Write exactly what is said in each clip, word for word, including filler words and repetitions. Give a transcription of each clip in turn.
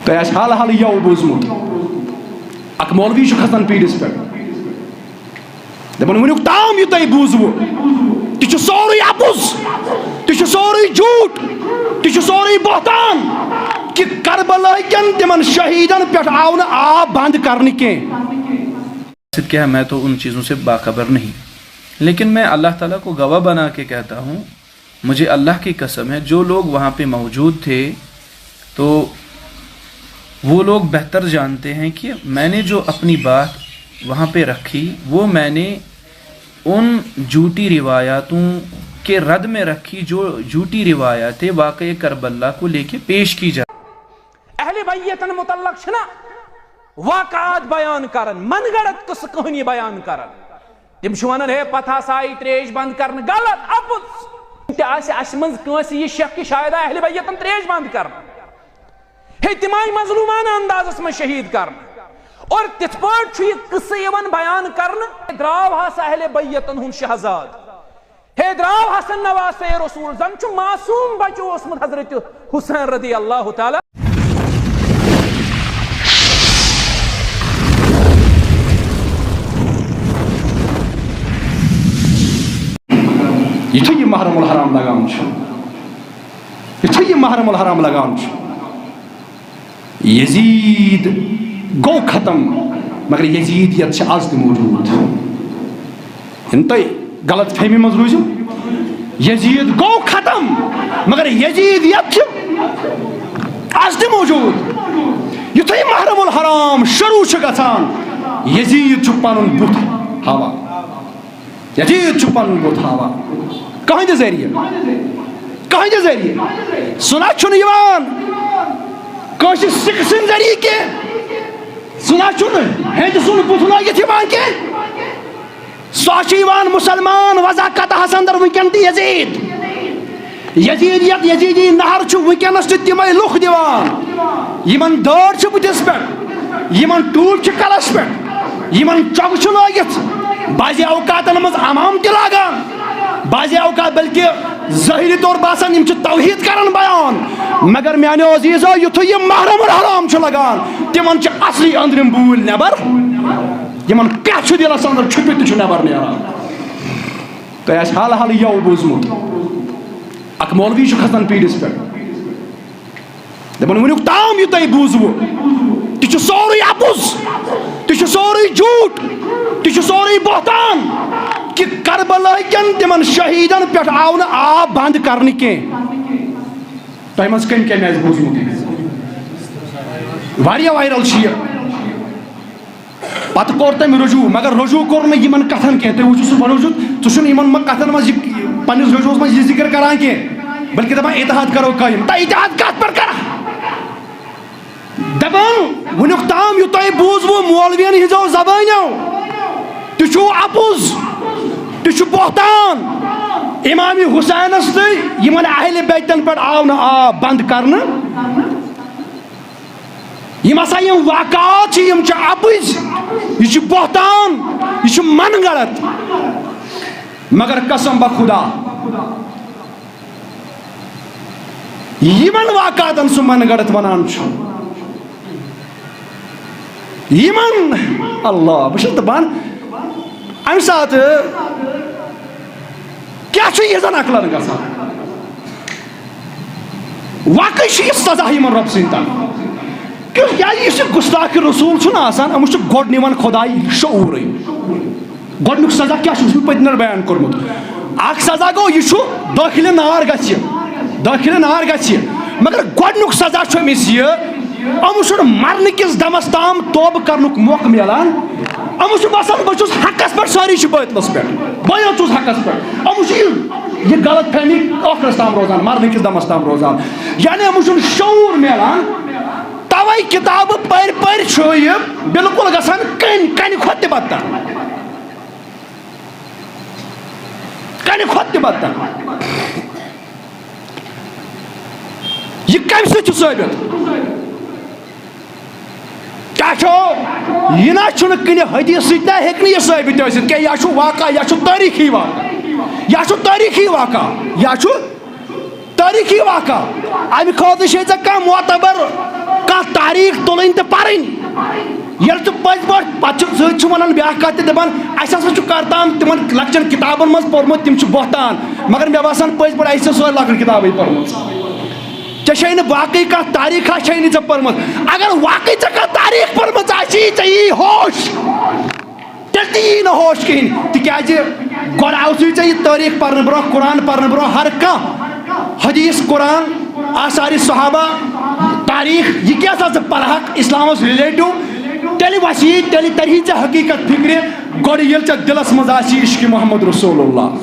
تۄہہِ آسہِ حال حالٕے یَوٕ بوٗزمُت، اَکھ مولوی چھُ کھسان پیٖرِس پٮ۪ٹھ، دَپان، "وٕنیُک تام یہِ تۄہہِ بوٗزوُ، تہِ چھُ سورُے اَپُز، تہِ چھُ سورُے جھوٗٹ، تہِ چھُ سورُے بہتان، کہِ کربلٲکٮ۪ن تِمن شہیٖدن پٮ۪ٹھ آو نہٕ آب بنٛد کرنہٕ کینٛہہ۔" مقصد کیا ہے، میں تو ان چیزوں سے باخبر نہیں، لیکن میں اللہ تعالیٰ کو گواہ بنا کے کہتا ہوں، مجھے اللہ کی قسم ہے، جو لوگ وہاں پہ موجود تھے تو وہ لوگ بہتر جانتے ہیں کہ میں نے جو اپنی بات وہاں پہ رکھی، وہ میں نے ان جھوٹی روایاتوں کے رد میں رکھی، جو جھوٹی روایات واقعہ کربلا کو لے کے پیش کی جا اہل بیتن متعلق چھنا واقعات بیان کرن، من گڑت قصہ کہانی بیان کرن۔ تم چھِ ونان، "ہے، پتہ ہسا آیہِ تریش بند کرنہٕ، غلط، اپُز۔" تہِ آسہِ اسہِ منٛز کٲنٛسہِ یہِ شک کہِ شاید آیہِ اہل بیتن تریش بند کرنہٕ۔ ہے، تِم آیہِ مظلومانہ اندازس منٛز شہید کرنہٕ۔ اور تِتھ پٲٹھۍ چھُ یہِ قصہٕ یِوان بیان کرنہٕ، درٛاو ہسا اہل بیتن ہُنٛد شہزاد۔ ہے، درٛاو حسن نواسے رسول، زن چھُ معصوم بچہٕ اوسمُت حضرت حسین رضی اللہ تعالیٰ۔ یُتھُے یہِ محرم الحرام لگان چھُ، یُتھُے یہِ محرم الحرام لگان چھُ، یزید گوٚو ختم، مگر یزیدیت چھِ آز تہِ موجود۔ یِنہٕ تُہۍ غلط فہمی منٛز روٗزِو۔ یزید گوٚو ختم، مگر یزیدیت چھِ آز تہِ موجود۔ یُتھُے محرم الحرام شروع چھُ گژھان، یزید چھُ پنُن بُتھ ہاوان۔ یزید چھُ پنُن بُتھ ہاوان۔ کٕہٕنٛدِ ذٔریعہٕ، کٕہٕنٛدِ ذٔریعہٕ۔ سُہ نہ چھُنہٕ یِوان کٲنٛسہِ سِکھ سٕنٛدِ ذٔریعہٕ کینٛہہ۔ سُہ نہ چھُنہٕ ہیٚنٛدِ سُنٛد بُتھ لٲگِتھ یِوان کینٛہہ۔ سُہ چھُ یِوان مُسلمان وضع قطعس اندر وٕنکٮ۪ن تہِ یزید۔ یزیدیت، یزیدی نہر چھُ وٕنکٮ۪نس تہِ تِمے لُکھ دِوان۔ یِمن دٲر چھِ بٕتھِس پٮ۪ٹھ، یِمن ٹوٗپۍ چھِ کلس پٮ۪ٹھ، یِمن چۄگہٕ چھِ لٲگِتھ، بعضِ اوقاتن منٛز عمام تہِ لاگان، بعضِ اوقات بلکہِ ظٲہری طور باسان یِم چھِ توحید کران بیان۔ مگر میانیو عزیزو، یُتھُے یہِ محرم الحرام چھُ لگان، تِمن چھِ اصلی أنٛدرِم بوٗلۍ نٮ۪بر، یِمن کیٛاہ چھُ دِلس اندر چھُپِتھ تہِ چھُ نٮ۪بر نیران۔ تۄہہِ آسہِ حال حالٕے یَوٕ بوٗزمُت، اکھ مولوی چھُ کھسان پیٖرِس پٮ۪ٹھ، دَپان، "وٕنیُک تام یہِ تۄہہِ بوٗزوُ، تہِ چھُ سورُے اَپُز، تہِ چھُ سورُے جھوٗٹ، تہِ چھُ سورُے بہتان، کہِ کربلٲکٮ۪ن تِمن شہیٖدن پٮ۪ٹھ آو نہٕ آب بنٛد کرنہٕ کینٛہہ۔" تۄہہِ منٛز کٔمۍ کٔمۍ آسہِ بوٗزمُت یہِ؟ واریاہ وایرل چھُ یہِ۔ پتہٕ کوٚر تٔمۍ رجوع، مگر رجوع کوٚر نہٕ یِمن کتھن کینٛہہ۔ تُہۍ وٕچھِو سُہ رجوع، ژٕ چھُنہٕ یِمن منٛز کتھن منٛز یہِ، پننِس رجوعس منٛز یہِ ذکر کران کینٛہہ، بلکہِ دپان، "اتحاد کرو قٲیِم۔" تہ اتحاد کتھ پٮ۪ٹھ کران؟ دپان، وٕنیُک تام یہِ تۄہہِ بوٗزوُ مولوین ہٕنٛزو زبٲنیو، تہِ چھُو اپُز، تہِ چھُ بہتان۔ امام حسینس تہٕ یِمن اہل بیتن پٮ۪ٹھ آو نہٕ آب بند کرنہٕ۔ یِم ہسا یِم واقعات چھِ، یِم چھِ اَپٕزۍ، یہِ چھُ بہتان، یہِ چھُ من گڑت۔ مگر قسم بہ خدا، یِمن واقعاتن سُہ من گڑت ونان چھُ، یِمن، اللہ، بہٕ چھُس دپان، امہِ ساتہٕ کیٛاہ چھُ یہِ زن عقلن گژھان؟ واقعی چھُ یہِ سزا یِمن رۄب سٕنٛدِ طرفہٕ۔ کیوں؟ کیٛازِ یُس یہِ گُستاخِ رسول چھُنہٕ آسان، أمِس چھُ گۄڈٕ نِوان خۄداے شعوٗرٕے۔ گۄڈٕنیُک سزا کیٛاہ چھُ؟ یہِ چھُ مےٚ پٔتمہِ لٹہِ بیان کوٚرمُت۔ اکھ سزا گوٚو، یہِ چھُ دٲخلہِ نار گژھِ، دٲخلہِ نار گژھِ۔ مگر گۄڈٕنیُک سزا چھُ أمِس یہِ، أمِس چھُنہٕ مرنہٕ کِس دمس تام توبہٕ کرنُک موقعہٕ میلان۔ أمِس چھُ باسان، بہٕ چھُس حقس پٮ۪ٹھ، سٲری چھِ بٲطلس پٮ۪ٹھ، بہٕ یوت چھُس حقس پٮ۪ٹھ۔ أمِس چھُ یہِ، یہِ غلط فہمی ٲخرس تام روزان، مرنہٕ کِس دمس تام روزان۔ یعنی أمِس چھُنہٕ شعوٗر میلان۔ توے کتابہٕ پٔرۍ پٔرۍ چھُ یہِ بالکل گژھان کنہِ، کنہِ کھۄتہٕ تہِ بدتر۔ کنہِ کھۄتہٕ تہِ بدتر۔ یہِ کمہِ سۭتۍ چھُ ثٲبت؟ کیٛاہ چھُ؟ یہِ نہ چھُنہٕ کُنہِ حدیث سۭتۍ نہ ہیٚکہِ نہٕ یہِ ثٲبت ٲسِتھ کینٛہہ۔ یا چھُ واقعہ، یا چھُ تٲریٖخی واقعہ، یا چھُ تٲریٖخی واقعہ، یا چھُ تٲریٖخی واقعہ۔ اَمہِ خٲطرٕ چھے ژےٚ کانٛہہ معتبر کانٛہہ تاریخ تُلٕنۍ تہٕ پرٕنۍ۔ ییٚلہِ ژٕ پٔزۍ پٲٹھۍ پتہٕ چھُ، سۭتۍ چھُ ونان بیٛاکھ کتھ تہِ دپان، اسہِ ہسا چھُ کرتام تِمن لۄکچٮ۪ن کتابن منٛز پوٚرمُت، تِم چھِ بہتان۔ مگر مےٚ باسان پٔزۍ پٲٹھۍ اسہِ چھِ سۄے لۄکٕٹ کتابٕے پٔرمٕژ۔ ژےٚ چھے نہٕ باقٕے کانٛہہ تاریخا چھے نہٕ ژےٚ پٔرمٕژ۔ اگر واقعی ژےٚ کانٛہہ تاریخ پٔرمٕژ آسی، ژےٚ یی ہوش، تیٚلہِ تہِ یی نہٕ ہوش کِہیٖنۍ، تِکیٛازِ گۄڈٕ آوسٕے ژےٚ یہِ تٲریٖخ پرنہٕ برونٛہہ، قرآن پرنہٕ برونٛہہ، ہر کانٛہہ حدیث، قرآن، آثار صحابہ، تاریٖخ، یہِ کیٛاہ سا ژٕ پرہکھ اِسلامس relative، تیٚلہِ وسی، تیٚلہِ ترِ ژےٚ حقیٖقت فکرِ، گۄڈٕ ییٚلہِ ژےٚ دِلس منٛز آسی عشق محمد رسول اللہ۔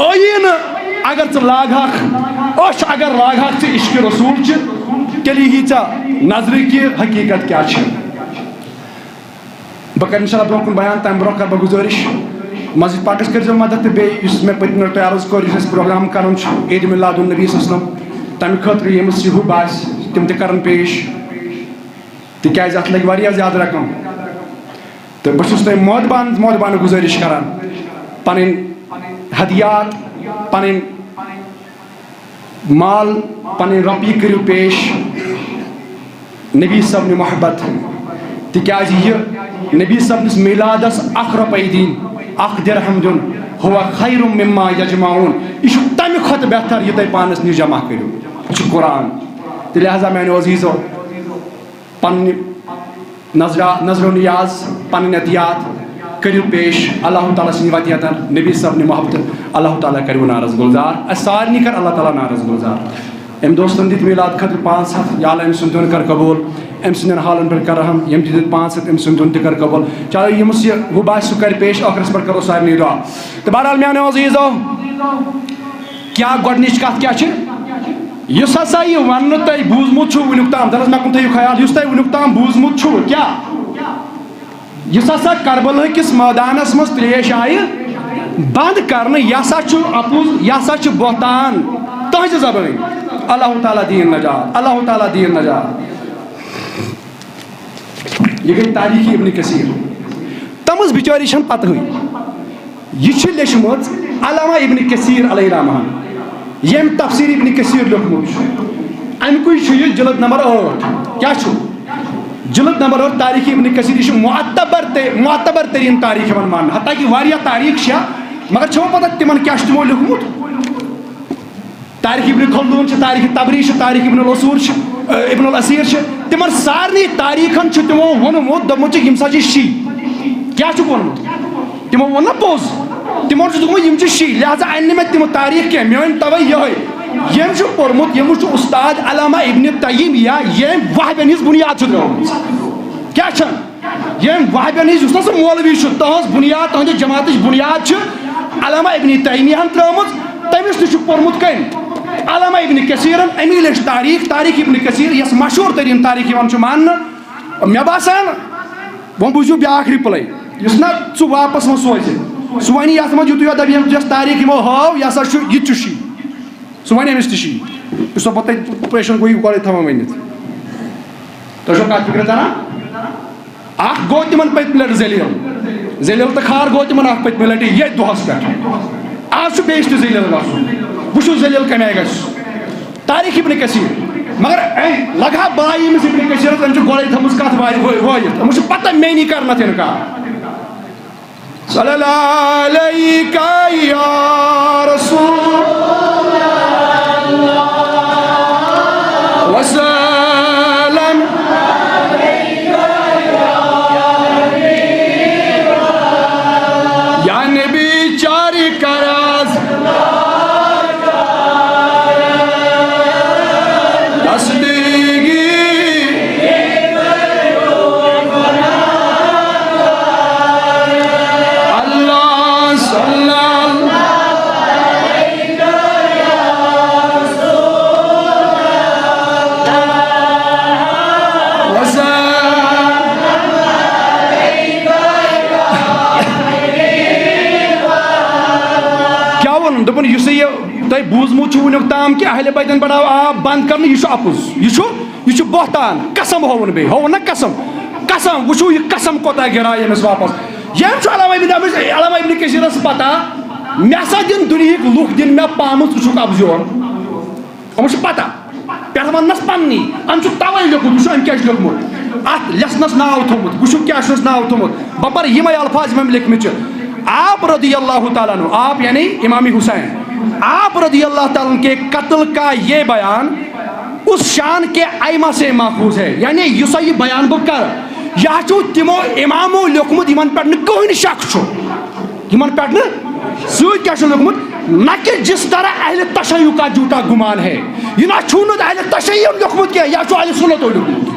ٲییٖنہٕ اگر ژٕ لاگہکھ، أچھ اگر لاگہکھ ژٕ عشق رسول چہِ، تیٚلہِ یی ژےٚ نظرِ کہِ حقیٖقت کیٛاہ چھِ۔ بہٕ کرٕ انشاءاللہ برونٛہہ کُن بیان، تَمہِ برونٛہہ کرٕ بہٕ گُزٲرِش، مسجد پاکس کٔرۍزیو مدد، تہٕ بیٚیہِ یُس مےٚ پٔتمہِ لٹہِ عرض کوٚر، یُس اَسہِ پروگرام کرُن چھُ عید میلاد النبی صلی اللہ علیہ وسلم، تَمہِ خٲطرٕ ییٚمِس یہِ ہیوٗ باسہِ، تِم تہِ کرن پیش، تِکیٛازِ اَتھ لگہِ واریاہ زیادٕ رقم۔ تہٕ بہٕ چھُس تۄہہِ مودبان، مودبانہٕ گُزٲرِش کران، پنٕنۍ ہدیات، پنٕنۍ مال، پنٕنۍ رۄپیہِ کٔرِو پیش نبی صٲبنہِ محبت، تِکیٛازِ یہِ نبی صٲبنِس میلادس اکھ رۄپے دِنۍ، اکھ درہم دیُن، ہوا خیر مما یجمعون، یہِ چھُ تمہِ کھۄتہٕ بہتر یہِ تُہۍ پانس نِش جمع کٔرِو۔ یہِ چھُ قرآن۔ تہٕ لہذا میانیو عزیزو، پننہِ نظرا-، نظر و نیاز، پنٕنۍ عطیات کٔرِو پیش اللہ تعالیٰ سٕنٛدِ وطیتن، نبی صٲبنہِ محبتہٕ، اللہ تعالیٰ کٔرِو ناراض گُلزار۔ اسہِ سارنٕے کر اللہ تعالیٰ ناراض گُلزار۔ أمۍ دوستن دِتۍ میلاد خٲطرٕ پانٛژھ ہتھ، یا اللہ أمۍ سُنٛد دیُن کر قبول، أمۍ سٕنٛدٮ۪ن حالن پٮ۪ٹھ کر رحم۔ یِم تہِ دِتۍ پانٛژھ ہتھ، أمۍ سُنٛد دیُن تہِ کر قبول۔ چلو، ییٚمِس یہِ ہُہ باسہِ، سُہ کرِ پیش، ٲخرس پٮ۪ٹھ کرو سارنٕے دعا۔ تہٕ بہرحال میانیو عزیزو، کیٛاہ گۄڈٕنِچ کتھ کیٛاہ چھِ؟ یُس ہسا یہِ وننہٕ تۄہہِ بوٗزمُت چھُو وٕنیُک تام، دَپَس مےٚ کُن تھٲیِو خیال، یُس تۄہہِ وٕنیُک تام بوٗزمُت چھُو، کیٛاہ؟ یُس ہسا کربلہٕ کِس مٲدانس منٛز تریش آیہِ بنٛد کرنہٕ، یہِ ہسا چھُ اپُز، یہِ ہسا چھُ بہتان۔ تُہنٛزِ زبٲنۍ، اللہ تعالیٰ دِیِن نجات، اللہ تعالیٰ دِیِن نجات۔ یہِ گٔے تاریخ ابن کثیر۔ تٔمِس بِچٲرِس چھَنہٕ پتہٕے۔ یہِ چھِ لیٚچھمٕژ علامہ ابن کثیر علیہ رحمہ، ییٚمۍ تفسیر ابن کثیر لیوٚکھمُت چھُ۔ اَمہِ کُے چھُ یہِ جلد نمبر ٲٹھ۔ کیٛاہ چھُ؟ جلد نمبر ٲٹھ تاریخ ابن کثیر، یہِ چھُ معتبر تہِ، معتبر تریٖن تاریخ یِوان ماننہٕ۔ حتیٰ کہِ واریاہ تاریخ چھےٚ، مگر چھُو پتہ تِمن کیٛاہ چھُ تِمو لیوٚکھمُت؟ تاریخ ابن خلدون چھِ، تاریخ طبری چھِ، تاریخ ابن الاسور چھِ، ابن الاسیر چھِ۔ تِمن سارنٕے تاریخن چھُ تِمو ووٚنمُت، دوٚپمُت چھُ، یِم سا چھِ شی۔ کیٛاہ چھُکھ ووٚنمُت؟ تِمو ووٚن نا پوٚز۔ تِمو چھُ دوٚپمُت، یِم چھِ شی، لہذا اَنہِ نہٕ مےٚ تِمہٕ تاریخ کینٛہہ، مےٚ أنۍ توے یِہوٚے۔ ییٚمۍ چھُ پوٚرمُت، ییٚمِس چھُ اُستاد علامہ ابن تیمیہ، ییٚمۍ وہابین ہٕنٛز بُنیاد چھِ ترٲومٕژ۔ کیٛاہ چھَنہٕ؟ ییٚمۍ وہابین ہٕنٛز، یُس نہ سُہ مولوی چھُ، تہنٛز بُنیاد، تہنٛدِ جماعتٕچ بُنیاد چھِ علامہ ابن تیمیہن ترٲومٕژ۔ تٔمِس تہِ چھُ پوٚرمُت کٔمۍ؟ علامہ ابن کثیرن۔ اَمی لیٚچھ تاریخ، تاریخ ابن کثیر، یۄس مشہوٗر تریٖن تاریخ یِوان چھُ ماننہٕ۔ مےٚ باسان، وۄنۍ بوٗزِو بیٛاکھ reply، یُس نہ ژٕ واپس وۄنۍ سوزِ، سُہ وَنہِ یَتھ منٛز یُتُے یوت، دَپہِ، ییٚمۍ یۄس تاریخ یِمو ہٲو، یہِ ہسا چھُ، یہِ تہِ چھُ شی۔ سُہ وَنہِ أمِس تہِ شی۔ یُس سۄ پَتہٕ تۄہہِ پیشن گویی گۄڈَے تھاوان ؤنِتھ۔ تۄہہِ چھو کَتھ فِکرِ تَران؟ اَکھ گوٚو تِمَن پٔتمہِ لَٹہِ ذٔلیٖل۔ ذٔلیٖل تہٕ خار گوٚو تِمَن اَکھ پٔتمہِ لَٹہِ ییٚتھۍ دۄہَس پٮ۪ٹھ۔ آز چھُ بیٚیِس تہِ ذٔلیٖل گژھُن۔ وٕچھِو ذٔلیٖل کَمہِ آیہِ گژھِ۔ تاریخ ابن کثیر۔ مگر اے، لگہٕ ہا باے ییٚمِس ابن کثیرس، أمۍ چھِ گۄڈَے تھٲومٕژ کَتھ وارِ-، وٲ-، وٲیِتھ۔ أمِس چھِ پَتہ مے نی کَرنَتھ اِنکار۔ صلی اللہ علیک یا رسول اللہ وسلم۔ یا نبی چاری کراز تصدیقی۔ اللہ صلی اللہ۔ کیٛاہ ووٚنُن؟ دوٚپُن، یُس یہِ تۄہہِ بوٗزمُت چھُ وٕنیُک تام کہِ اہلِ بیتَن بَڑاو آب بنٛد کرنہٕ، یہِ چھُ اَپُز۔ یہِ چھُ، یہِ چھُ بہتان۔ قسم ہووُن بیٚیہِ، ہووُن نہ قسم۔ قسم، وٕچھِو یہِ قسم کوٗتاہ گِرا ییٚمِس واپس۔ ییٚمۍ چھُ علامہ ابن، علامہ ابن کثیرَس پتہ، مےٚ ہسا دِن دُنیہٕکۍ لُکھ دِن مےٚ پامہٕ، ژٕ چھُکھ اَپزیور۔ یِمَن چھِ پتہ۔ پٮ۪ٹھ وَننَس پَننی۔ أمۍ چھُ تَوَے لیوٚکھمُت، وٕچھِو أمۍ کیٛاہ چھُ لیوٚکھمُت۔ اَتھ لیسنَس ناو تھوٚومُت، وٕچھِو کیٛاہ چھُس ناو تھوٚومُت۔ بہٕ پَرٕ یِمَے الفاظ یِم أمۍ لیکھمٕتۍ چھِ۔ آپ رضی اللہ تعالیٰ عنہ، آپ یعنی امام حسین، آپ رضی اللہ تعالیٰ عنہ کے قتل کا یہ بیان اس شان کے ائمہ سے ماخوذ ہے۔ یعنی یُس سا یہِ بیان بہٕ کَرٕ، یہِ ہا چھُ تِمو امامو لیوٚکھمُت، یِمَن پٮ۪ٹھ نہٕ کٕہٕنۍ شک چھُ۔ یِمَن پٮ۪ٹھ نہٕ سۭتۍ کیٛاہ چھُ لیوٚکھمُت؟ نہ کہ جس طرح اہل تشیع کا جھوٹا گمان ہے۔ یہِ نہ چھُنہٕ اہل تشیعن لیوٚکھمُت کینٛہہ، یہِ چھُ اہل سنتو لیوٚکھمُت۔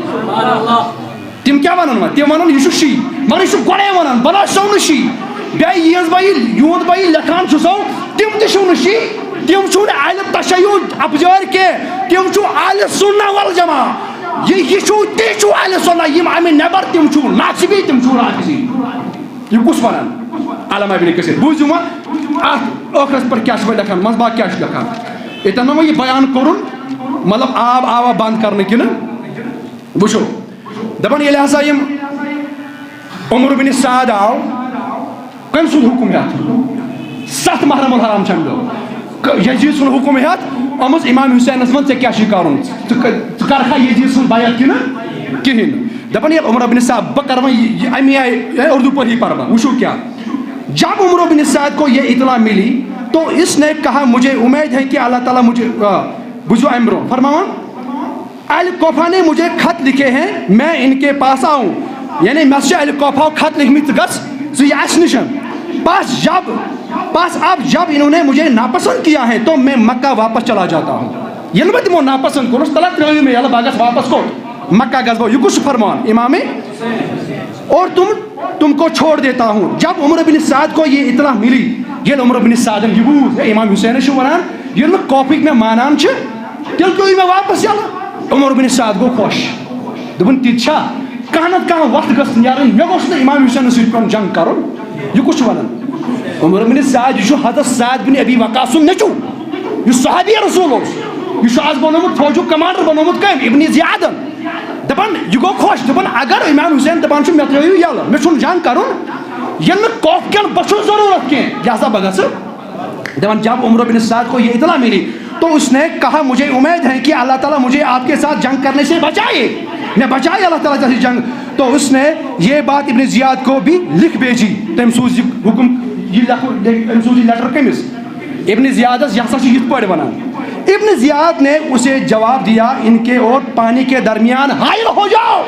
تِم کیٛاہ وَنَن وۄنۍ؟ تِم وَنَن، یہِ چھُ شیعی، مگر یہِ چھُ گۄڈَے وَنان، بہٕ نہ سا نہٕ شیعی۔ بیٚیہِ یِہٕنٛز بہٕ یہِ، یِہُنٛد بہٕ یہِ لیکھان چھُسو، تِم تہِ چھِو نہٕ شیعی، تِم چھِو نہٕ اہل تشیع اپزٲرۍ کینٛہہ، تِم چھِو اہل سنہ والجماعہ۔ یہِ، یہِ چھُو، تہِ چھُو اہل سنہ، یِم اَمہِ نٮ۪بر تِم چھِو ناصبی، تِم چھِو رافضی۔ یہِ کُس وَنان؟ علامہ ابن کثیر۔ بوٗزِو وۄنۍ اَتھ ٲخرَس پٮ۪ٹھ کیٛاہ چھِ وۄنۍ لیکھان، منٛز باگ کیٛاہ چھُ لیکھان۔ ییٚتٮ۪ن نہٕ وۄنۍ یہِ بیان کوٚرُن، مطلب آب آوا بنٛد کرنہٕ کِنہٕ؟ وٕچھو، دَپان ییٚلہِ ہسا یِم عمر بن سعد آو، کٔمۍ سُنٛد حُکُم ہٮ۪تھ؟ سَتھ محرم الحرام چھَنہٕ دۄہ۔ ک-، یزید سُنٛد حُکُم ہٮ۪تھ، آمُت امام حسینس ووٚن، "ژےٚ کیٛاہ چھُے کَرُن؟ ژٕ ک-، ژٕ کَرکھا یزید سُنٛد بیعت کِنہٕ کِہیٖنۍ نہٕ؟" دَپان ییٚلہِ عمر بن سعد، بہٕ کَرٕ وۄنۍ یہِ، یہِ اَمی آیہِ، اے، اردو پٲٹھی پَرٕ بہٕ، وٕچھِو کیٛاہ۔ جب عمر بن سعد کو یہ اطلاع ملی تو اس نے کہا، مجھے امید ہے کہ اللہ تعالیٰ مجھے، آ، بوٗزِو اَمہِ برٛونٛہہ فرماوان، اہل کوفہ نے مجھے خط لکھے ہیں، میں ان کے پاس آؤں۔ یعنی مےٚ چھِ اہل کوفہ خط لیکھمٕتۍ، ژٕ گژھ، ژٕ یہِ اَسہِ نِش۔ بس جب، بس اب جب انہوں نے مجھے ناپسند کیا ہے تو میں مکہ واپس چلا جاتا ہوں۔ ییٚلہِ بہٕ تِمو ناپسند کوٚرُس، تَلہ ترٛٲیِو مےٚ یَلہٕ، بہٕ گژھٕ واپس کوٚت؟ مکہ گژھٕ بہٕ۔ یہِ کُس چھُ فرمان؟ امام۔ اور تم، تم کو چھوڑ دیتا ہوں۔ جب عمر بن سعد کو یہ اطلاع ملی، ییٚلہِ عمر بن سعدن یہِ بوٗز، ہے، امام حسین چھُ وَنان، ییٚلہِ نہٕ کوفٕکۍ مےٚ مانان چھِ، تیٚلہِ ترٛٲیِو مےٚ واپس یَلہٕ۔ عمر بن سعد گوٚو خۄش۔ دوٚپُن، تِتہِ چھا؟ کانٛہہ نتہٕ کانٛہہ وَتھ گٔژھ نیرٕنۍ۔ مےٚ گوٚژھ نہٕ امام حسینَس سۭتۍ پیوٚن جنگ کرُن۔ یہِ کُس چھُ وَنان؟ عمر بن سعد، یہِ چھُ حضرت سعد بن ابی وقاص سُنٛد نیٚچوٗ، یُس صحابی رسول اوس۔ یہِ چھُ آز بنومُت فوجُک کمانڈر، بنومُت کٔمۍ؟ ابن زیادن۔ دَپان، یہِ گوٚو خۄش۔ دَپان، اگر امام حسین دَپان چھُ، مےٚ ترٛٲیِو یَلہٕ، مےٚ چھُنہٕ جنگ کرُن، ییٚلہِ نہٕ کوف کٮ۪ن بہٕ چھُس ضروٗرت کینٛہہ، لہذا بہٕ گژھٕ۔ دَپان، جب عمر بن سعد کو یہ اطلاع ملی تو اس نے کہا، مجھے امید ہے کہ اللہ تعالیٰ مجھے آپ کے ساتھ جنگ کرنے سے بچائے، مےٚ بچایہِ اللہ تعالیٰ ژےٚ سۭتۍ جنگ۔ تو اس نے یہ بات ابن زیاد کو بھی لکھ بھیجی۔ تٔمۍ سوٗز یہِ حُکُم، یہِ لیکھُن، أمۍ سوٗز یہِ لیٹر کٔمِس؟ ابن زیادس۔ یہِ ہسا چھُ یِتھ پٲٹھۍ وَنان، ابن زیاد نے اسے جواب دیا، ان کے اور پانی کے درمیان حائل ہو جاؤ۔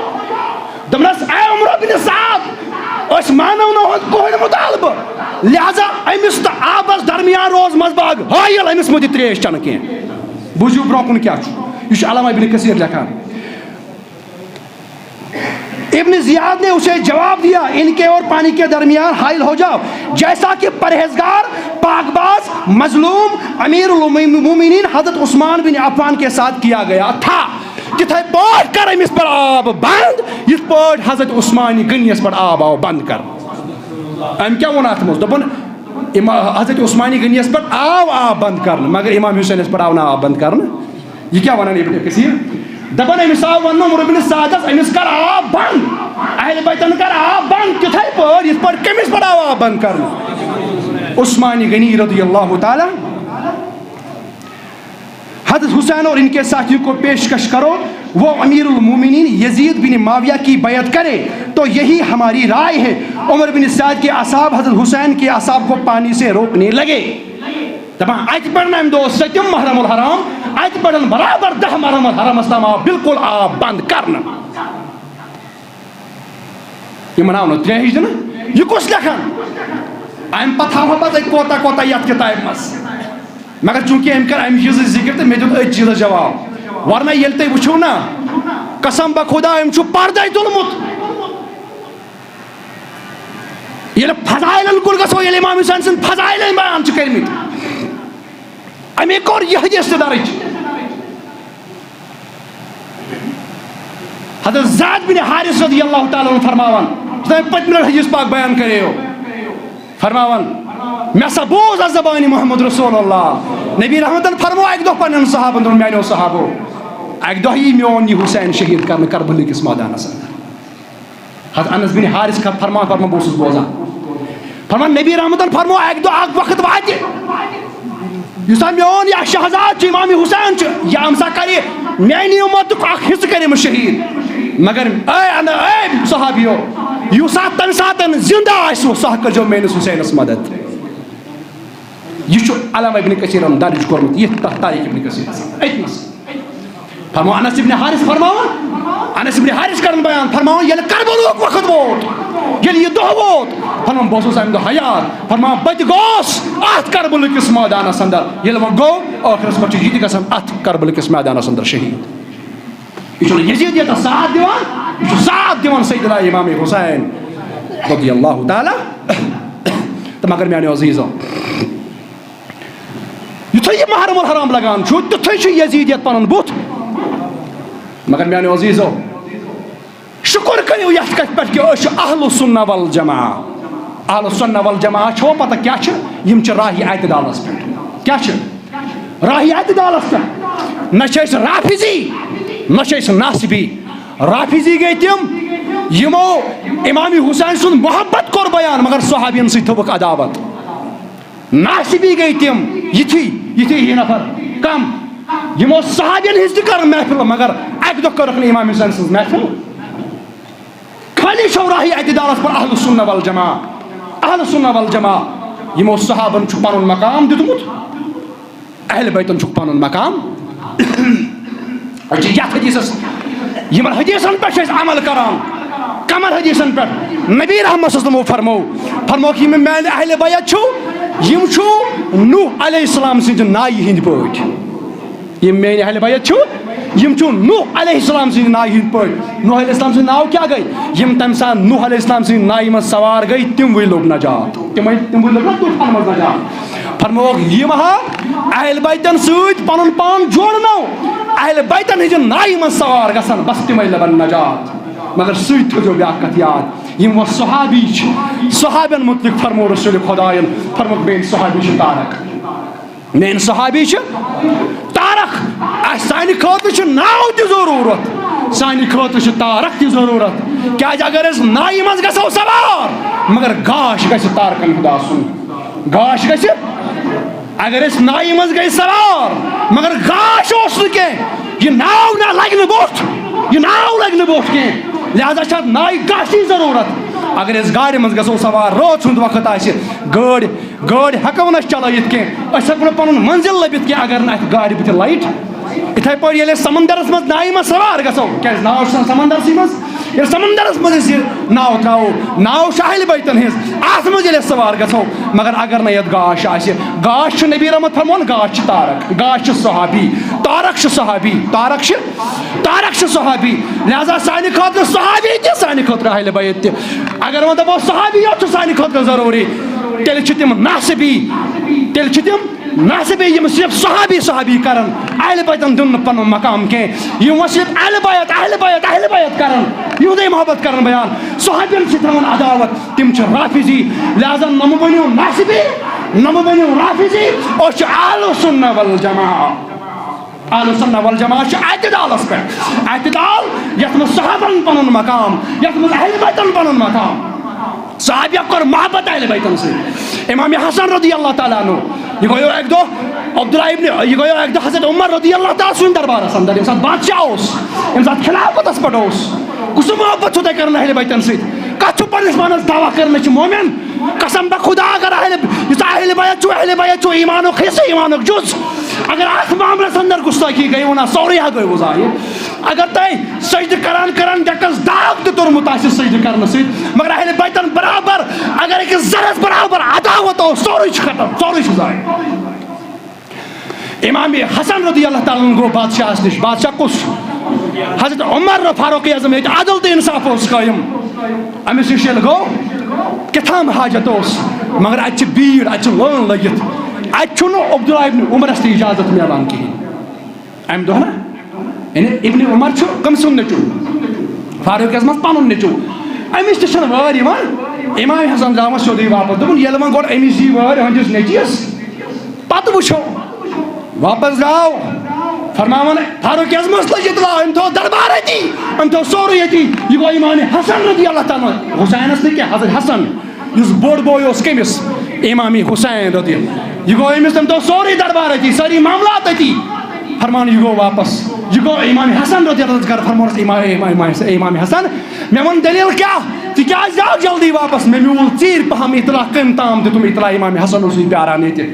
دوٚپنَس، اے عمر بن سعد، أسۍ مانو نہٕ ہُنٛد کٕہٕنۍ مُطالبہٕ، لہذا أمِس تہٕ آبس درمیان روز منٛز باگ حٲیِل، أمِس مہٕ دِ ترٛیش چٮ۪نہٕ کینٛہہ۔ بوٗزِو برٛونٛہہ کُن کیٛاہ چھُ، یہِ چھُ علامہ ابن کثیر لیکھان۔ ابن زیاد نے اسے جواب دیا، ان کے اور پانی کے درمیان حائل ہو جاؤ، جیسا کہ پرہیزگار، پاک باز، مظلوم، امیر المومنین حضرت عثمان بن عفان کے ساتھ کیا گیا تھا۔ تِتھے پٲٹھۍ کر أمِس پٮ۪ٹھ آب بنٛد، یِتھ پٲٹھۍ حضرت عثمانِ غنیَس پٮ۪ٹھ آب آو بنٛد کرنہٕ۔ أمۍ کیٛاہ ووٚن اَتھ منٛز؟ دوٚپُن، اِما-، حضرت عثمانِ غنیَس پٮ۪ٹھ آو آب بنٛد کرنہٕ، مگر امام حسینَس پٮ۪ٹھ آو نہٕ آب بنٛد کرنہٕ۔ یہِ کیٛاہ وَنان ابن کثیر؟ دَپان، أمِس آو وَننہٕ عمر بن سعدَس، أمِس کر آب بنٛد، اہل بیتَن کر آب بنٛد، تِتھے پٲٹھۍ یِتھ پٲٹھۍ کٔمِس پٮ۪ٹھ آو آب بنٛد کرنہٕ؟ عثمانِ غنی رضی اللہ تعالیٰ۔ حضرت حسین اور ان کے ساتھیوں کو پیشکش کرو، وہ امیر المومنین یزید بن معاویہ کی بیعت کرے تو یہی ہماری رائے ہے۔ عمر بن سعد کے اصحاب حضرت حسین کے اصحاب کو پانی سے روکنے لگے۔ دَپان، اَتہِ پٮ۪ٹھ اَمہِ دۄہ اوس سٔتِم محرم الحرام، اَتہِ پٮ۪ٹھ برابر دَہ محرم الحرامَس تام آو بالکل آب بنٛد کرنہٕ۔ یِمن آو نہٕ ترٛیش دِنہٕ۔ یہِ کُس لیکھان؟ اَمہِ پتہٕ تھاوہا پتہٕ أکۍ کوتاہ کوتاہ یَتھ کِتابہِ منٛز۔ مگر چوٗنٛکہِ أمۍ کٔر اَمہِ چیٖزٕچ ذِکِر تہٕ مےٚ دیُت أتھۍ چیٖزَس جواب۔ ورنہ ییٚلہِ تُہۍ وٕچھِو نا، قسم بخدا، أمۍ چھُ پردَے تُلمُت۔ ییٚلہِ فضائلن کُن گژھو، ییٚلہِ امام حسین سٕنٛدۍ فضائلن بیان چھِ کٔرمٕتۍ، اَمے کوٚر یہِ حدیث تہِ درٕج۔ حضرت زید بن حارث رضی اللہ تعالیٰ عنہ فرماوان، یُس تۄہہِ پٔتمہِ لٹہِ حدیث پاک بیان کریو، فرماوان، مےٚ سا بوز از زبانِ محمد رسول اللہ، نبی رحمتن فرمو اکہِ دۄہ پننٮ۪ن صحابن، دوٚپُن، میانیو صحابو، اکہِ دۄہ یی میون یہِ حسین شہید کرنہٕ کربلہٕ کِس مٲدانس اندر۔ حضرت انس بن حارث کا فرمان، فرمان بہٕ اوسُس بوزان۔ فرمان، نبی رحمتن فرمو، اکہِ دۄہ اکھ وقت واتہِ، یُس سا میون یا شہزاد چھُ، امام حسین چھُ، یہِ ہم سا کرِ میانہِ امتُک اکھ حصہٕ کرِ أمِس شہیٖد۔ مگر اے انا، اے صحابیو، یُس سا تمہِ ساتہٕ زندہ آسہِ، سُہ ہا کٔرۍزیو میٲنِس حسینس مدد۔ یہِ چھُ علامہ ابن کثیرن درج کوٚرمُت، یہِ تا-، تاریخ ابن کثیرس أتنَس۔ فرماو انس ابن حارث فرماوان، انس ابن حارث کرن بیان فرماوان، ییٚلہِ کربلُک وقت ووت، ییٚلہِ یہِ دۄہ ووت، فرماوان، بہٕ اوسُس امہِ دۄہ حیات، فرماوان، بہٕ تہِ گوس اتھ کربلہٕ کِس مٲدانس اندر۔ ییٚلہِ وۄنۍ گوٚو، ٲخرس پٮ۪ٹھ چھُ یہِ تہِ گژھان اتھ کربلہٕ کِس مٲدانس اندر شہیٖد۔ یہِ چھُنہٕ یزیدیتس ساتھ دِوان، یہِ چھُ ساتھ دِوان سیدنا امام حسین رضی اللہ تعالیٰ۔ تہٕ مگر میانیو عزیزو، یُتھُے یہِ محرم الحرام لگان چھُ، تیُتھُے چھُ یزیدیت پنُن بُتھ۔ مگر میانیو عزیزو، شُکر کٔرِو یتھ کتھِ پٮ۪ٹھ کہِ أسۍ چھِ اہل السنہ والجماعہ۔ اہل السنہ والجماعہ چھو پتہ کیٛاہ چھِ؟ یِم چھِ راہِ اعتدالس پٮ۪ٹھ۔ کیٛاہ چھِ؟ راہِ اعتدالس پٮ۪ٹھ۔ نہ چھِ أسۍ رافضی، نہ چھِ أسۍ ناصبی۔ رافضی گٔے تِم، یِمو امام حسین سُنٛد محبت کوٚر بیان، مگر صحابین سۭتۍ تھٲوٕکھ عداوت۔ ناصبی گٔے تِم، یِتھی، یِتھی ہی نفر، کم، یِمو صحابین ہٕنٛز تہِ کٔر محفل، مگر اکہِ دۄہ کٔرٕکھ نہٕ امام حسین سٕنٛز محفل۔ خٲلی چھو راہِ اعتدالس پر اہل السنہ والجماعہ۔ اہل السنہ والجماعہ، یِمو صحابن چھُ پنُن مقام دیُتمُت، اہل بیتن چھُکھ پنُن مقام۔ أسۍ چھِ یتھ حدیثس، یِمن حدیثن پٮ۪ٹھ چھِ أسۍ عمل کران۔ کمن حدیثن پٮ۪ٹھ؟ نبی رحمت صلی اللہ علیہ وسلمو فرمو، فرموکھ، یِم میانہِ اہل بیت چھِو، یِم چھِو نوح علیہ السلام سٕنٛدِ نایہِ ہٕنٛدۍ پٲٹھۍ۔ یِم میٲنۍ اہل بیت چھِو، یِم چھِو نوح علیہ السلام سٕنٛدِ نایہِ ہٕنٛدۍ پٲٹھۍ۔ نوح علیہ السلام سٕنٛدِ ناو کیٛاہ گٔے؟ یِم تَمہِ ساتہٕ نوح علیہ السلام سٕنٛدِ نایہِ منٛز سوار گٔے، تِموٕے لوٚب نجات۔ تِمے، تِموٕے لوٚب نہ طوٗفانہٕ منٛز نجات۔ فرمووُکھ، یِم ہا اہل بیتن سۭتۍ پنُن پان جوڑنو، اہل بیتن ہٕنٛزِ نایہِ منٛز سوار گژھن، بس تِمے لبن نجات۔ مگر سۭتۍ تھٲوزیو بیٛاکھ کتھ یاد، یِم وۄنۍ صحابی چھِ، صحابین متعلق فرمو رسول خدایَن، فرمووُکھ، میٲنۍ صحابی چھِ طارق۔ میٲنۍ صحابی چھِ طارق۔ اَسہِ سانہِ خٲطرٕ چھُ ناو تہِ ضروٗرت، سانہِ خٲطرٕ چھُ طارق تہِ ضروٗرت۔ کیازِ اگر أسۍ نایہِ منٛز گژھو سوار، مگر گاش گژھِ طارقن ہُنٛد آسُن۔ گاش گژھِ، اگر أسۍ نایہِ منٛز گٔے سوار، مگر گاش اوس نہٕ کینٛہہ، یہِ ناو نہ لگہِ نہٕ بوٚٹھ، یہِ ناو لگہِ نہٕ بوٚٹھ کینٛہہ۔ لہذا چھِ اتھ نایہِ گاشٕچ ضروٗرت۔ اگر أسۍ گاڑِ منٛز گژھو سوار، رٲژ ہُنٛد وقت آسہِ، گٲڑۍ گٲڑۍ ہٮ۪کو نہٕ أسۍ چلٲوِتھ کینٛہہ، أسۍ ہٮ۪کو نہٕ پنُن منزل لٔبِتھ کینٛہہ اگر نہٕ اَسہِ گاڑِ بٕتھِ لایٹ۔ یِتھَے پٲٹھۍ ییٚلہِ أسۍ سمندرس منٛز نایہِ منٛز سوار گژھو، کیٛازِ ناو چھُ آسان سمندرسٕے منٛز، ییٚلہِ سمندرس منٛز أسۍ یہِ ناو ترٛاوو، ناو چھِ اہلِ بیتن ہٕنٛز، اَتھ منٛز ییٚلہِ أسۍ سوار گژھو، مگر اگر نہٕ یَتھ گاش آسہِ، گاش چھُ نبی رحمت فرمون، گاش چھُ طارق، گاش چھُ صحابی، طارق چھُ صحابی، طارق چھُ، طارق چھُ صحابی، لہذا سانہِ خٲطرٕ صحابی تہِ، سانہِ خٲطرٕ اہلِ بیت تہِ۔ اگر وۄنۍ دَپو صحابی یوت چھُ سانہِ خٲطرٕ ضروٗری، تیٚلہِ چھِ تِم ناصبی، تیٚلہِ چھِ تِم ناصبی، یِم صرف صحابی صحابی کرن، اہل بیتن دیُن نہٕ پنُن مقام کینٛہہ۔ یِم وۄنۍ صرف اہل بیت، اہل بیت، اہل بیت کرن، یِہُنٛدُے محبت کرن بیان، صحابین چھِ تھاوان عداوت، تِم چھِ رافضی۔ لہذا نہ مہٕ بٔنِو ناصبی، نہ مہٕ بٔنِو رافضی، أسۍ چھِ اہل سنہ والجماعہ۔ اہل سنہ والجماعہ چھِ اعتدالس پٮ۪ٹھ۔ اعتدال یتھ منٛز صحابن پنُن مقام، یتھ منٛز اہل بیتن پنُن مقام۔ صحابیہ کٔر محبت اہل بیتن سۭتۍ۔ امام حسن رضی اللہ تعالیٰ عنہ، یہِ گوٚو اکہِ دۄہ عبداللہ ابن، یہِ گوٚو اکہِ دۄہ حضرت عمر رضی اللہ تعالیٰ سُنٛد دربارس اندر، ییٚمہِ ساتہٕ بادشاہ اوس، ییٚمہِ ساتہٕ خلافتس پٮ۪ٹھ اوس۔ کُس محبت چھُو تۄہہِ کران اہل بیتن سۭتۍ؟ کتھ چھُو پننِس پانس دعویٰ کران أسۍ چھِ مومن؟ قسم بخدا اگر اہل، یُس اہل بیت چھُ، اہل بیت چھُ ایمانُک حصہٕ، ایمانُک جُز۔ اگر اتھ معاملس اندر گستٲخی گٔے، وَنان سورُے ہا گوٚو ضایع۔ اگر تۄہہِ سجدٕ کران کران ڈیکس داغ تہِ توٚرمُت آسہِ سجدٕ کرنہٕ سۭتۍ، مگر اہل بیتن برابر، اگر أکِس ذرس برابر عداوت اوس، سورُے چھُ ختم، سورُے چھُ ضایع۔ امام حسن رضی اللہ تعالیٰ عنہ گوٚو بادشاہس نِش۔ بادشاہ کُس؟ حضرت عمر فاروق اعظم، ییٚتہِ عدل تہٕ انصاف اوس قٲیِم۔ أمِس نِش ییٚلہِ گوٚو، کیٛاہ تام حاجت اوس، مگر اتہِ چھِ بیٖڑ، اتہِ چھِ لٲن لٔگِتھ، اتہِ چھُنہٕ عبداللہ ابن عمرس تہِ اجازت میلان کِہیٖنۍ۔ امہِ دۄہ نا، یعنی ابن عمر چھُ کٔمۍ سُنٛد نیٚچوٗ؟ فاروق اعظمس پنُن نیٚچوٗ۔ أمِس تہِ چھَنہٕ وٲرۍ یِوان۔ امام حسن درٛاو وۄنۍ سیوٚدُے واپس۔ دوٚپُن، ییٚلہِ وۄنۍ گۄڈٕ أمِس یی وٲرۍ أہٕنٛدِس نیٚچوِس، پتہٕ وٕچھو۔ واپس درٛاو۔ فرماوان، فاروق اعظمس لٔج اطلاع، أمۍ تھوٚو دربار أتی، أمۍ تھوٚو سورُے أتی۔ یہِ گوٚو امام حسن رضی اللہ تعالیٰ عنہ، حسینس نہٕ کینٛہہ، حضرت حسن۔ یُس بوٚڑ بوے اوس کٔمِس؟ امام حسین رضی اللہ۔ یہِ گوٚو أمِس تَمہِ دۄہ سورُے دربار أتی، سٲری معاملات أتی۔ فرمان یہِ گوٚو واپس۔ یہِ گوٚو امام حسن رضی اللہ عنہ گرٕ۔ فرمووُس امام، امام، امام، امام حسن، مےٚ وَن دٔلیٖل کیٛاہ؟ ژٕ کیٛازِ آو جلدی واپس؟ مےٚ میوٗل ژیٖرۍ پہم اطلاع، کٔمۍ تام دیُتُم اطلاع، امام حسن اوسُے پیاران ییٚتہِ۔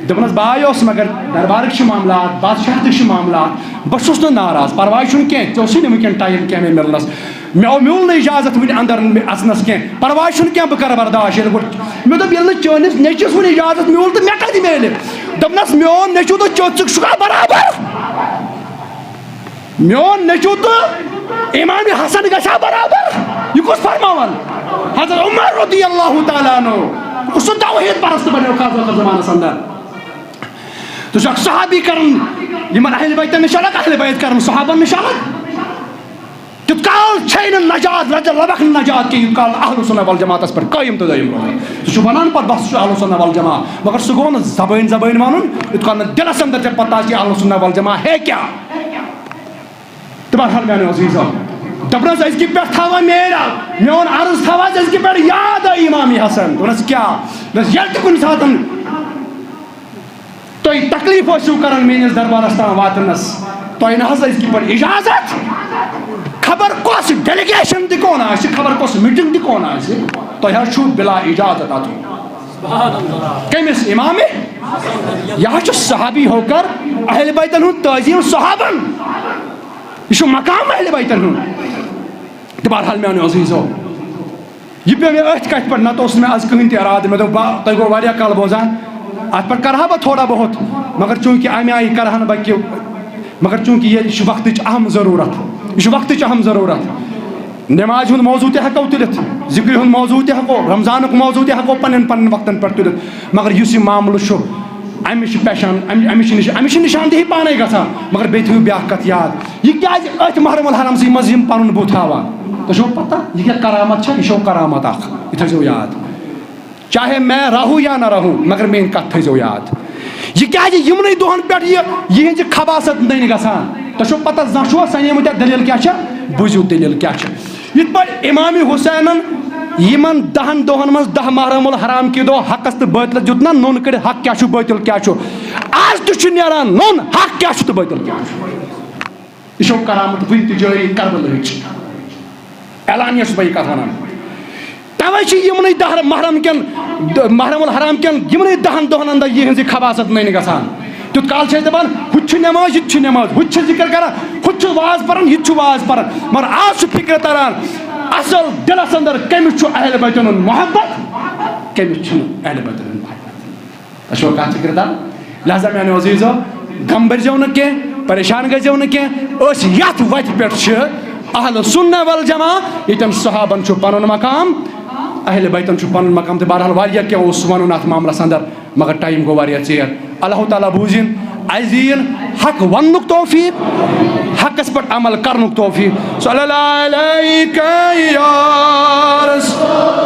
دوٚپنَس بہٕ آیوس، مگر دربارٕکۍ چھِ معاملات، بادشاہ تہِ چھِ معاملات، بہٕ چھُس نہٕ ناراض، پرواے چھُنہٕ کینٛہہ، ژےٚ اوسُے نہٕ وٕنکٮ۪ن ٹایم کینٛہہ مےٚ مِلنَس۔ مےٚ آو، میوٗل نہٕ اجازت وٕنہِ اندر اژنس کینٛہہ، پرواے چھُنہٕ کینٛہہ، بہٕ کرٕ برداش۔ ییٚلہِ گۄڈٕ مےٚ دوٚپ، ییٚلہِ نہٕ چٲنِس نیٚچوِس وٕنہِ اجازت میوٗل تہٕ مےٚ کتہِ میلہِ؟ دوٚپنس، میون نیٚچو تہٕ چوٚژُک چھُکھا برابر؟ میون نیٚچو تہٕ امام حسن گژھِ ہا برابر؟ یہِ کُس فرماوان؟ حضرت عمر رضی اللہ تعالیٰ عنہ، سُہ توحید پرست بنیو خاص وقت زمانس اندر۔ ژٕ چھُکھ صحابی کران، یِمن اہل بیتن نِش الگ، اہل بیت کران صحابن نِش الگ۔ تیوٗت کال چھے نہٕ نجات، لجہ لبکھ نہٕ نجات کینٛہہ، یوٗت کال نہٕ اہل سنہ والجماعتس پٮ۪ٹھ قٲیِم تہٕ دٲیِم روزان۔ سُہ چھُ ونان پتہٕ بس سُہ چھُ اہل سنہ والجماعت، مگر سُہ گوٚو نہٕ زبٲنۍ زبٲنۍ ونُن، یوٗت کال نہٕ دلس اندر ژےٚ پتہ آسہِ اہل سنہ والجماعت ہے کیٛاہ۔ تہٕ بہرحال میانیو عزیزو، دپنس أزکہِ پٮ۪ٹھ تھاوان میٲنۍ، میون عرض تھاوان أزکہِ پٮ۪ٹھ یاد، اے امام حسن۔ دوٚپنس کیٛاہ؟ دوٚپنس ییٚلہِ تہِ کُنہِ ساتن تُہۍ تکلیف ٲسِو کران میٲنِس دربارس تام واتنس، تۄہہِ نہ حظ ٲسۍ یِتھ پٲٹھۍ اجازت۔ خبر کۄس ڈیلیگیشن تہِ کون آسہِ، خبر کۄس میٹنگ تہِ کون آسہِ، تۄہہِ حظ چھُو بلا اجازت اژُن۔ کٔمِس؟ امام۔ یہِ حظ چھُ صحابی ہو کر اہل بیتن ہُنٛد تعظیم صحابن۔ یہِ چھُ مقام اہل بیتن ہُنٛد۔ تہٕ بہرحال میانیو عزیزو، یہِ پیوٚو مےٚ أتھۍ کَتھِ پٮ۪ٹھ، نَتہٕ اوس نہٕ مےٚ آز کٕہٕنۍ تہِ اِرادٕ۔ مےٚ دوٚپ، بہٕ، تۄہہِ گوٚو واریاہ کال بوزان، اَتھ پٮ۪ٹھ کَرٕ ہا بہٕ تھوڑا بہت، مگر چوٗنٛکہِ اَمہِ آیہِ کَرٕ ہا نہٕ بہٕ کہِ، مگر چوٗنٛکہِ یہِ چھُ وقتٕچ اَہَم ضروٗرت، یہِ چھُ وقتٕچ اَہَم ضروٗرت۔ نٮ۪مازِ ہُنٛد موضوٗع تہِ ہٮ۪کو تُلِتھ، ذِکرِ ہُنٛد موضوٗع تہِ ہٮ۪کو، رمضانُک موضوٗع تہِ ہٮ۪کو پنٛنٮ۪ن پنٛنٮ۪ن وقتَن پٮ۪ٹھ تُلِتھ، مگر یُس یہِ معاملہٕ چھُ، أمِس چھِ پہچان، أمۍ، أمِس چھِ نِش-، أمِس چھِ نِشاندِہی پانَے گژھان۔ مگر بیٚیہِ تھٲیِو بیٛاکھ کَتھ یاد، یہِ کیٛازِ أتھۍ محرم الحرامسٕے منٛز یِم پَنُن بُتھ ہاوان؟ تۄہہِ چھُو پَتہ یہِ کیٛاہ کرامت چھےٚ؟ یہِ چھو کرامت اَکھ، یہِ تھٲیزیو یاد۔ چاہے میں رہوں یا نہ رہوں، مگر میٛٲنۍ کَتھ تھٲیزیو یاد۔ یہِ کیٛازِ یِمنٕے دۄہَن پٮ۪ٹھ یہِ، یِہِنٛزِ خباثت نٔنۍ گژھان؟ تۄہہِ چھُو پَتہ زانٛہہ چھُوا سَنیمٕتۍ اَتھ دٔلیٖل کیٛاہ چھےٚ؟ بوٗزِو دٔلیٖل کیٛاہ چھےٚ۔ یِتھ پٲٹھۍ امام حسینن یِمن دہن دۄہن منٛز دہ محرم الحرام کہِ دۄہ حقس تہٕ باطلس دیُت نا نوٚن کٔڑِتھ، حق کیٛاہ چھُ، باطل کیٛاہ چھُ، آز تہِ چھُ نیران نوٚن، حق کیٛاہ چھُ تہٕ باطل کیٛاہ چھُ۔ یہِ چھو کرامت وُنہِ تہِ جٲری کربلہٕچ۔ اعلانیہ چھُس بہٕ یہِ کتھ ونان۔ توے چھِ یِمنٕے دہ محرم کٮ۪ن، محرم الحرام کٮ۪ن یِمنٕے دہن دۄہن اندر یِہنٛز یہِ خباثت نٔنۍ گژھان۔ تیُتھ کال چھِ أسۍ دَپان، ہُہ تہِ چھُ نٮ۪ماز، یہِ تہِ چھُ نٮ۪ماز، ہُہ تہِ چھُ ذِکر کران، ہُہ تہِ چھُ واز پَران، یہِ تہِ چھُ واز پَران۔ مگر آز چھُ فِکرِ تَران، اَصٕل دِلَس اَندَر کٔمِس چھُ اہلِ بیتَن ہُنٛد محبت، کٔمِس چھُنہٕ اہلِ بیتَن ہُنٛد محبت۔ تۄہہِ چھُوا کَتھ فِکرِ تَران؟ لہذا میٛانیو عزیٖزو، غم بٔرۍزیو نہٕ کینٛہہ، پریشان گٔژھۍزیو نہٕ کینٛہہ۔ أسۍ یَتھ وَتہِ پٮ۪ٹھ چھِ، اہل سنہ والجماع، ییٚتٮ۪ن صحابن چھُ پَنُن مقام، اہلِ بیتَن چھُ پَنُن مقام۔ تہٕ بہرحال واریاہ کینٛہہ اوس وَنُن اَتھ معاملَس اَندَر۔ مگر ٹائم گوٚو واریاہ ژیر۔ اللہ تعالیٰ بوٗزِن، اَسہِ دِیِن حق وننُک توفیق، حقس پٮ۪ٹھ عمل کرنُک توفیق۔ صلی اللہ علیک یا رسول۔